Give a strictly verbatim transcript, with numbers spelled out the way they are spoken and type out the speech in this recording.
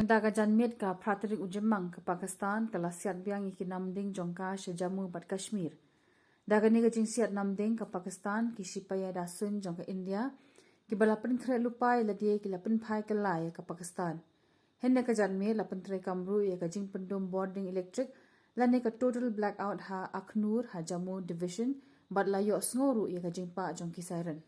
Da ka janmiet ka phra tarik u Jymmang ka Pakistan ka la siat biang ïa ki namding jong ka sha Jammu bad Kashmir. Da kane ka jingsiat namding ka Pakistan, ki shipai ïada suiñ jong ka India kiba la pynkhreh lypa ïa lade ki la pynphai kylla ïa ka Pakistan. Hynne ka janmiet la pyntreikam ruh ïa ka jingpyndum bording elektrik lane ka total blackout ha Akhnoor ha Jammu Division bad la ïohsngew ruh ïa ka jingpah jong ki siren.